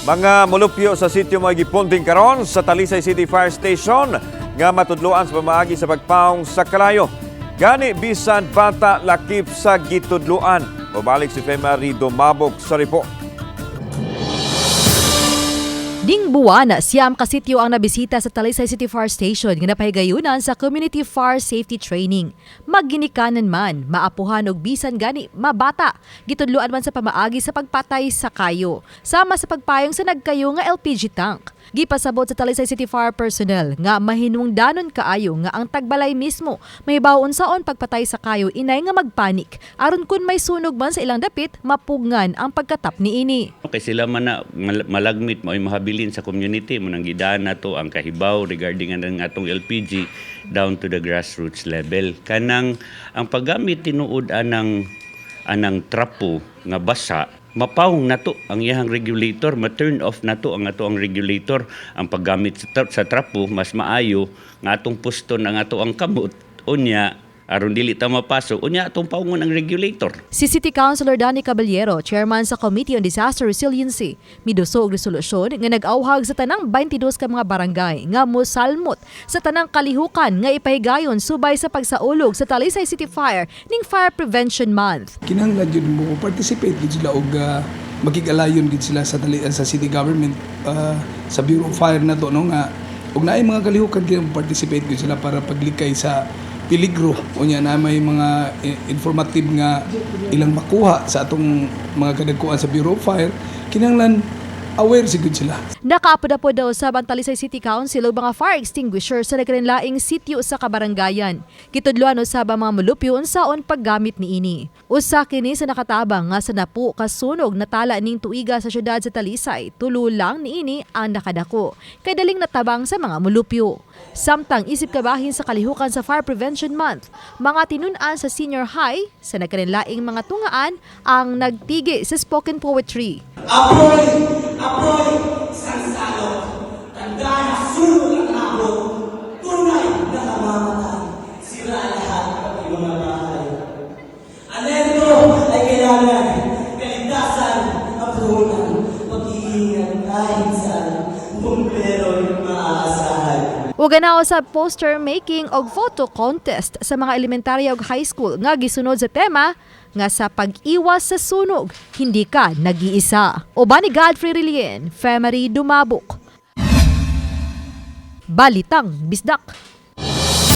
Mga molupyo sa sitio mga gipunting karon sa Talisay City Fire Station nga matudloan sa pamaagi sa pagpaong sa kalayo. Gani bisan bata lakip sa gitudloan. Mobalik si Fema Dumabok sa report. Ning buwan, 9 ka sityo ang nabisita sa Talisay City Fire Station nga napahigayunan sa Community Fire Safety Training. Magginikanan man, maapuhan og bisan gani mabata, gitudloan man sa pamaagi sa pagpatay sa kayo, sama sa pagpayong sa nagkayo nga LPG tank. Gipasabot sa Talisay City Fire personnel nga mahinungdanon kaayo nga ang tagbalay mismo mahibaw unsaon pagpatay sa kayo inay nga magpanik aron kun may sunog man sa ilang dapit, mapugngan ang pagkatap niini. Okay, sila man na malagmit mo ay mahabilin sa community mo nang gidaan nato ang kahibaw regarding ang atong LPG down to the grassroots level. Kanang ang paggamit tinuod anang anang trapo nga basa, mapawng nato ang iyang regulator, ma-turn off nato ang ato ang regulator. Ang paggamit sa trapo, mas maayo nga atong puston ang ato ang kamot unya aron dili ta mapasok unya atong paungon ang regulator. Si City Councilor Danny Caballero, chairman sa Committee on Disaster Resiliency, miduso og resolusyon nga nag-awhag sa tanang 22 ka mga barangay nga mosalmot sa tanang kalihukan nga ipahigayon subay sa pagsaulog sa Talisay City Fire ning Fire Prevention Month. Kinahanglan jud mo participate gid sila og makig-alayon gid sila sa city government, sa Bureau of Fire na to, no, nga og naay mga kalihukan kini participate gid sila para paglikay sa peligro. Unya na may mga informative nga ilang makuha sa atong mga kadagkuan sa Bureau of Fire, kinahanglan aware sigud sila. Nakaapod-apod daw sa Talisay City Council og mga fire extinguisher sa nagkalainlaing sitio sa kabaranggayan. Gitudloan usab ang mga molupyo unsaon paggamit niini. Usa kini sa nakatabang nga sa 10 ka sunog natala ning tuiga sa syudad sa Talisay, 3 lang niini ang nakadako. Kay daling natabang sa mga molupyo. Samtang isip kabahin sa kalihukan sa Fire Prevention Month, mga tinun-an sa senior high sa nagkalainlaing mga tungaan ang nagtigi sa spoken poetry. Apoy! Apoy! Sansalot! Tanda na sunog ang abot! Tunay na kamamatay! Sira lahat pati mga bahay. Alerto ay kailangan! Kaligtasan ang puhunan! Pag-iingat kahit saan! Bombero'y maaasahan! Ug ganaw sa poster making og photo contest sa mga elementarya ug high school nga gisunod sa tema nga sa pag-iwas sa sunog, hindi ka nag-iisa. Uban ni Godfrey Relien, Femery Dumabok. Balitang Bisdak.